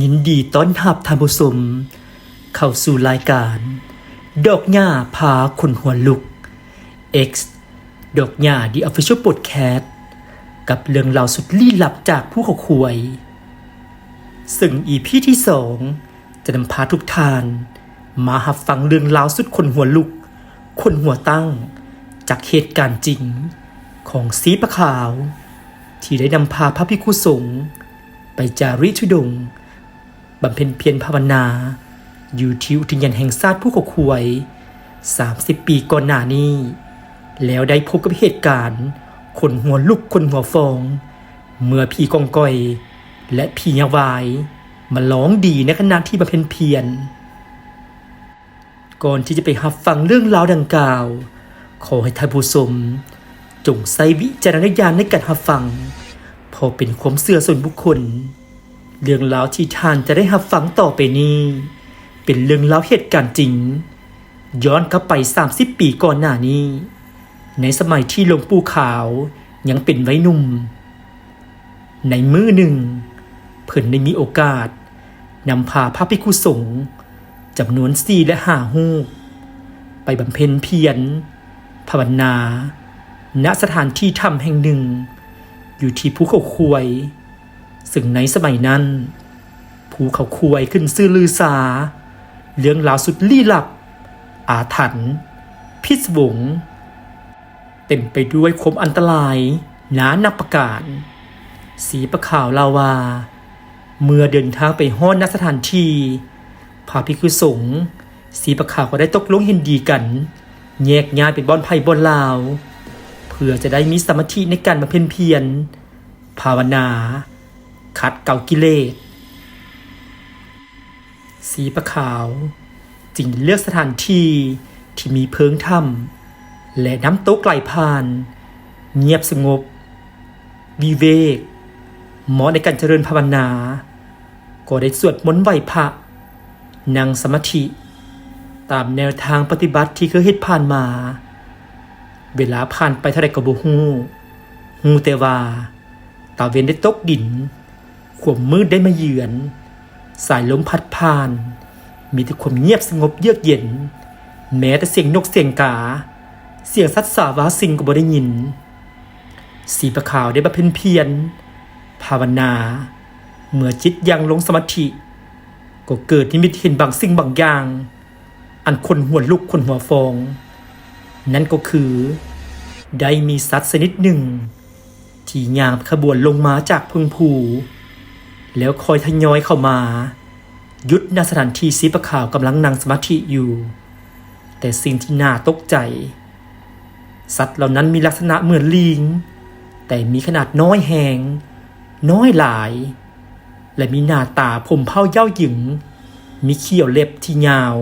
ຍິນດີຕ້ອນຮັບທ່ານຜູ້ຊົມເຂົ້າສູ່ລາຍການ ດອກຫຍ້າພາຂົນຫົວລຸກ X ດອກຫຍ້າ The Official Podcast ກັບເລື່ອງລາວສຸດລີ້ລັບຈາກພູເຂົາຄວາຍ. ເຊິ່ງ ອີ ພີ ທີສອງ ຈະນຳພາທຸກທ່ານມາຮັບຟັງເລື່ອງລາວສຸດຂົນຫົວລຸກ, ຂົນຫົວຕັ້ງ ຈາກເຫດການຈິງຂອງຊີປະຂາວ ທີ່ໄດ້ນຳພາພະພິກຂຸສົງໄປຈາລິທຸດົງ ບຳເພັນພຽນພາວະນາຢູ່ທີ່ອຸທິຍານແຫ່ງຊາດພູເຂົາຄວາຍ ສາມສິບປີກ່ອນໜ້ານີ້ ແລ້ວໄດ້ພົບກັບເຫດການຂົນຫົວລຸກຂົນຫົວຟອງ ເມື່ອຜີກອງກອຍ ແລະ ຜີຍາວາຍມາລອງດີໃນຂະນະທີ່ບຳເພັນພຽນ. ກ່ອນທີ່ຈະໄປຮັບຟັງເລື່ອງລາວດັ່ງກ່າວ, ຂໍໃຫ້ທ່ານຜູ້ຊົມຈົ່ງໃຊ້ວິຈາລະນະຍານໃນການຮັບຟັງ, ເພາະເປັນຄວາມເຊື່ອສ່ວນບຸກຄົນ. ເລື່ອງລາວທີ່ທ່ານຈະໄດ້ຮັບຟັງຕໍ່ໄປນີ້ ເປັນເລື່ອງລາວເຫດການຈິງ, ຍ້ອນກັບໄປສາມສິບປີກ່ອນໜ້ານີ້, ໃນສະໄໝທີ່ຫຼວງປູ່ຂາວຍັງເປັນໄວໜຸ່ມ. ໃນມື້ໜຶ່ງ, ເພິ່ນໄດ້ມີໂອກາດນຳພາພະພິກຂຸສົງຈຳນວນສີ່ ແລະ ຫ້າຮູບ ໄປບຳເພັນພຽນພາວະນາ ນະສະຖານທີ່ຖ້ຳແຫ່ງໜຶ່ງ ຢູ່ທີ່ພູເຂົາຄວາຍ, ເຊິ່ງໃນສະໄໝນັ້ນ, ພູເຂົາຄວາຍຂຶ້ນຊື່ລືຊາ ເລື່ອງລາວສຸດລີ້ລັບ, ອາຖັນ, ພິດສະວົງ, ເຕັມໄປດ້ວຍຄວາມອັນຕະລາຍນານັບປະການ. ຊີປະຂາວເລົ່າວ່າ, ເມື່ອເດີນທາງໄປຮອດ ນະ ສະຖານທີ່, ພະພິກຂຸສົງ ຊີປະຂາວກໍໄດ້ຕົກລົງເຫັນດີກັນ ແຍກຍ້າຍໄປບ່ອນໃຜບ່ອນລາວ ເພື່ອຈະໄດ້ມີສະມາທິໃນການບຳເພັນພຽນພາວະນາ ຂັດເກົາກິເລດ. ຊີປະຂາວຈຶ່ງເລືອກສະຖານທີ່ທີ່ມີເພີງຖ້ຳ ແລະ ນ້ຳຕົກໄຫຼຜ່ານ, ງຽບສະຫງົບ, ວິເວກ, ເໝາະໃນການຈະເລີນພາວະນາ, ກໍໄດ້ສວດມົນໄຫວ້ພະ, ນັ່ງສະມາທິ ຕາມແນວທາງປະຕິບັດທີ່ເຄີຍເຮັດຜ່ານມາ. ເວລາຜ່ານໄປເທົ່າໃດກໍບໍ່ຮູ້, ຮູ້ແຕ່ວ່າຕາເວັນໄດ້ຕົກດິນ, ຄວາມມືດໄດ້ມາເຢືອນ, ສາຍລົມພັດຜ່ານ, ມີແຕ່ຄວາມງຽບສະຫງົບເຍືອກເຢັນ, ແມ້ແຕ່ສຽງນົກສຽງກາ, ສຽງສັດສາວາສິ່ງກໍບໍ່ໄດ້ຍິນ. ສີປະຂາວໄດ້ບຳເພັນພຽນພາວະນາ, ເມື່ອຈິດຢັ້ງລົງສະມາທິ, ກໍເກີດນິມິດເຫັນບາງສິ່ງບາງຢ່າງ ອັນຂົນຫົວລຸກຂົນຫົວຟອງ, ນັ້ນກໍຄື ໄດ້ມີສັດຊະນິດໜຶ່ງ ທີ່ຍ່າງເປັນຂະບວນລົງມາຈາກເທິງພູ ແລ້ວຄ່ອຍທະຍອຍເຂົ້າມາ ຢຸດ ນະ ສະຖານທີ່ທີ່ສີປະຂາວກຳລັງນັ່ງສະມາທິຢູ່. ແຕ່ສິ່ງທີ່ໜ້າຕົກໃຈ, ສັດເຫຼົ່ານັ້ນມີລັກສະນະເໝືອນລີງ, ແຕ່ມີຂະໜາດນ້ອຍແຮງ, ນ້ອຍຫຼາຍ ແລະ ມີໜ້າຕາຜົມເຜົ່າເຍົາວຍຶງ, ມີຂຽວເລັບທີ່ຍາວ,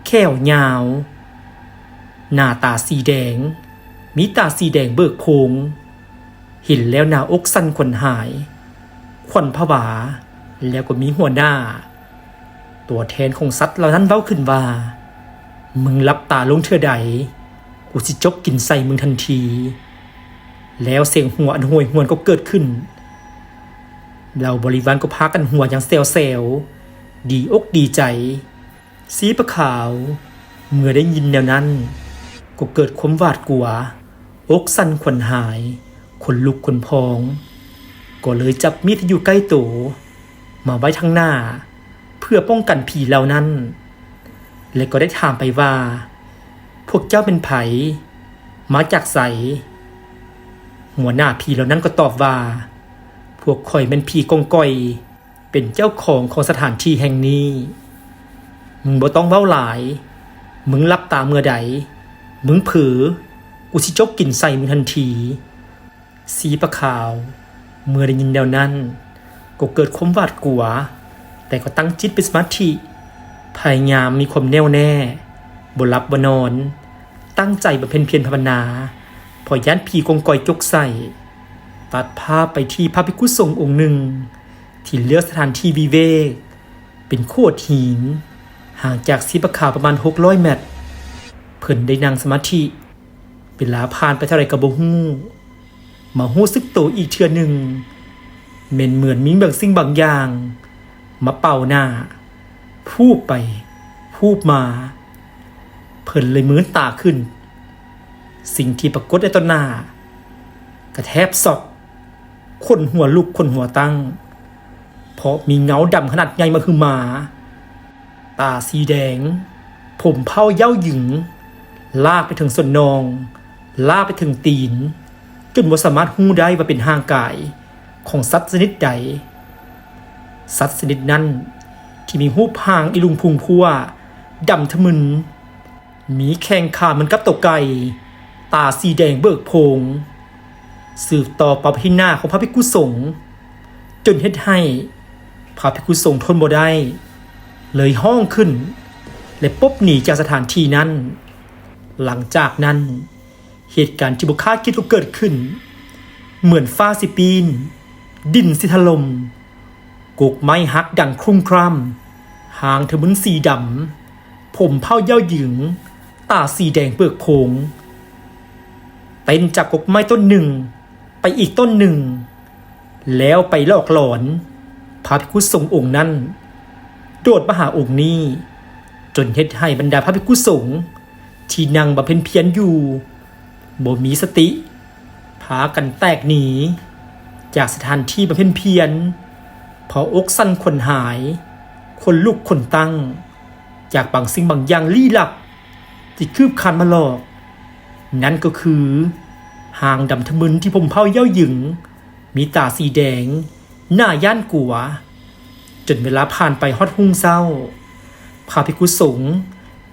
ແຂ້ວຍາວ, ໜ້າຕາສີແດງ, ມີຕາສີແດງເບີກໂພງ. ເຫັນແລ້ວໜ້າອົກສັ່ນຂວັນຫາຍ, ຂວັນຜະວາ, ແລ້ວກໍມີຫົວໜ້າ ຕົວແທນຂອງສັດເຫຼົ່ານັ້ນເວົ້າຂຶ້ນວ່າ, ມຶງຫຼັບຕາລົງເທື່ອໃດ, ກູຊິຈົກກິນໃສ່ມຶງທັນທີ. ແລ້ວສຽງຫົວອັນໂຫຍຫວນກໍເກີດຂຶ້ນ. ເຫຼົ່າບໍລິວານກໍພາກັນຫົວຢ່າງແຊວໆ, ດີອົກດີໃຈ. ຊີປະຂາວເມື່ອໄດ້ຍິນແນວນັ້ນ ກໍເກີດຄວາມຫວາດກົວ, ອົກສັ່ນຂວັນຫາຍ, ຂົນລຸກຂົນພອງ, ກໍເລີຍຈັບມີດທີ່ຢູ່ໃກ້ໂຕ ມາໄວ້ທາງໜ້າ ເພື່ອປ້ອງກັນຜີເຫຼົ່ານັ້ນ ແລະ ກໍໄດ້ຖາມໄປວ່າ, ພວກເຈົ້າແມ່ນໃຜ? ມາຈາກໃສ? ຫົວໜ້າຜີເຫຼົ່ານັ້ນກໍຕອບວ່າ, ພວກຂ້ອຍແມ່ນຜີກອງກອຍ, ເປັນເຈົ້າຂອງຂອງສະຖານທີ່ແຫ່ງນີ້. ມຶງບໍ່ຕ້ອງເວົ້າຫຼາຍ, ມຶງຫຼັບຕາເມື່ອໃດ, ມຶງເຜີ, ກູຊິຈົກກິນໃສ່ມຶງທັນທີ. ຊີປະຂາວເມື່ອໄດ້ຍິນແນວນັ້ນ ກໍເກີດຄວາມຫວາດກົວ, ແຕ່ກໍຕັ້ງຈິດເປັນສະມາທິ, ພະຍາຍາມມີຄວາມແນ່ວແນ່, ບໍ່ຫຼັບບໍ່ນອນ, ຕັ້ງໃຈບຳເພັນພຽນພາວະນາ, ເພາະຢ້ານຜີກອງກອຍຈົກໃສ່. ຕັດພາບໄປທີ່ພະພິກຂຸສົງອົງໜຶ່ງ ທີ່ເລືອກສະຖານທີ່ວິເວກ ເປັນໂຂດຫີນ, ຫ່າງຈາກຊີປະຂາວປະມານຫົກຮ້ອຍແມັດ. ເພິ່ນໄດ້ນັ່ງສະມາທິ, ເວລາຜ່ານໄປເທົ່າໃດກໍບໍ່ຮູ້. ມາຮູ້ສຶກໂຕອີກເທື່ອໜຶ່ງ, ແມ່ນເໝືອນມີບາງສິ່ງບາງຢ່າງ ມາເປົ່າໜ້າ ພູບໄປ ພູບມາ ເພິ່ນເລີຍມືນຕາຂຶ້ນ. ສິ່ງທີ່ປາກົດໃນຕໍ່ໜ້າ ກະແທບຊັອກ, ຂົນຫົວລຸກຂົນຫົວຕັ້ງ ເພາະມີເງົາດຳຂະໜາດໃຫຍ່ມະຫຶມາ ຕາສີແດງ, ຜົມເຜົ່າເຍົາຫຍີງ ລາກໄປເຖິງສົ້ນໜ່ອງ, ລາກໄປເຖິງຕີນ, ຈົນບໍ່ສາມາດຮູ້ໄດ້ວ່າເປັນຮ່າງກາຍຂອງສັດຊະນິດໃດ. ສັດຊະນິດນັ້ນທີ່ມີຮູບຮ່າງອີລຸງພຸງພົວ, ດຳທະມຶນ, ມີແຂ້ງຂາເໝືອນກັບໂຕໄກ່, ຕາສີແດງເບີກໂພງ, ສືບຕໍ່ເປົ່າໄປທີ່ໜ້າຂອງພະພິກຂຸສົງ, ຈົນເຮັດໃຫ້ພະພິກຂຸສົງທົນບໍ່ໄດ້, ເລີຍຮ້ອງຂຶ້ນ ແລະ ປົບໜີຈາກສະຖານທີ່ນັ້ນ. ຫຼັງຈາກນັ້ນ, ເຫດການທີ່ບໍ່ຄາດຄິດກໍເກີດຂຶ້ນ. ເໝືອນຟ້າຊິປີ້ນ, ດິນຊິຖະຫຼົ່ມ, ກົກໄມ້ຫັກດັງໂຄຣມຄຣາມ, ຮ່າງທະມຶນສີດຳ, ຜົມເຜົ່າເຍົາຫຍີງ, ຕາສີແດງເບີກໂພງ, ເຕັ້ນຈາກກົກໄມ້ຕົ້ນໜຶ່ງໄປອີກຕົ້ນໜຶ່ງ, ແລ້ວໄປຫຼອກຫຼອນພະພິກຂຸສົງອົງນັ້ນ ໂດດມາຫາອົງນີ້, ຈົນເຮັດໃຫ້ບັນດາພະພິກຂຸສົງທີ່ນັ່ງບຳເພັນພຽນຢູ່ ບໍ່ມີສະຕິ, ພາກັນແຕກໜີຈາກສະຖານທີ່ບຳເພັນພຽນ, ເພາະອົກສັ່ນຂົນຫາຍ, ຂົນລຸກຂົນຕັ້ງ ຈາກບາງສິ່ງບາງຢ່າງລີ້ລັບທີ່ຄືບຄານມາຫຼອກ, ນັ້ນກໍຄືຮ່າງດຳທະມຶນທີ່ຜົມເຜົ່າເຍົາຫຍີງ, ມີຕາສີແດງ, ໜ້າຢ້ານກົວ. ຈົນເວລາຜ່ານໄປຮອດຮຸ່ງເຊົ້າ, ພະພິກຂຸສົງ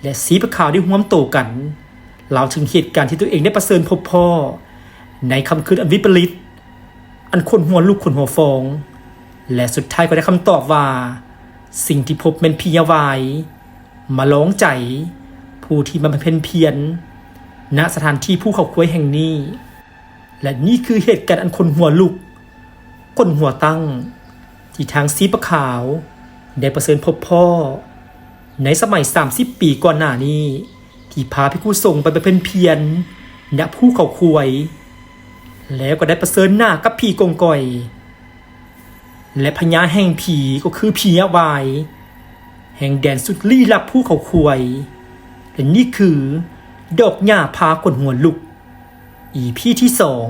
ແລະ ສີປາຂາວໄດ້ຮ່ວມໂຕກັນ ເລົ່າເຖິງເຫດການທີ່ຕົວເອງໄດ້ປະເຊີນພົບພໍ້ໃນຄ່ຳຄືນອັນວິປະລິດ, ອັນຂົນຫົວລຸກຂົນຫົວຟອງ, ແລະ ສຸດທ້າຍກໍໄດ້ຄຳຕອບວ່າ ສິ່ງທີ່ພົບແມ່ນຜີຍາວາຍມາລອງໃຈຜູ້ທີ່ມາບຳເພັນພຽນ ນະສະຖານທີ່ພູເຂົາຄວາຍແຫ່ງນີ້. ແລະ ນີ້ຄືເຫດການອັນຂົນຫົວລຸກ ຂົນຫົວຕັ້ງ ທີ່ທາງຊີປາຂາວໄດ້ປະເຊີນພົບພໍ້ໃນສະໄໝສາມສິບປີກ່ອນໜ້ານີ້ ທີ່ພາພິກຂຸສົງໄປບຳເພັນພຽນ ນະພູເຂົາຄວາຍ ແລ້ວກໍໄດ້ປະເຊີນໜ້າກັບຜີກົງກ່ອຍ ແລະ ພະຍາແຫ່ງຜີກໍຄືຜີຍາວາຍ ແຫ່ງແດນສຸດລີ້ລັບພູເຂົາຄວາຍ. ແລະ ນີ້ຄືດອກຫຍ້າພາຂົນຫົວລຸກ ອີພີທີສອງ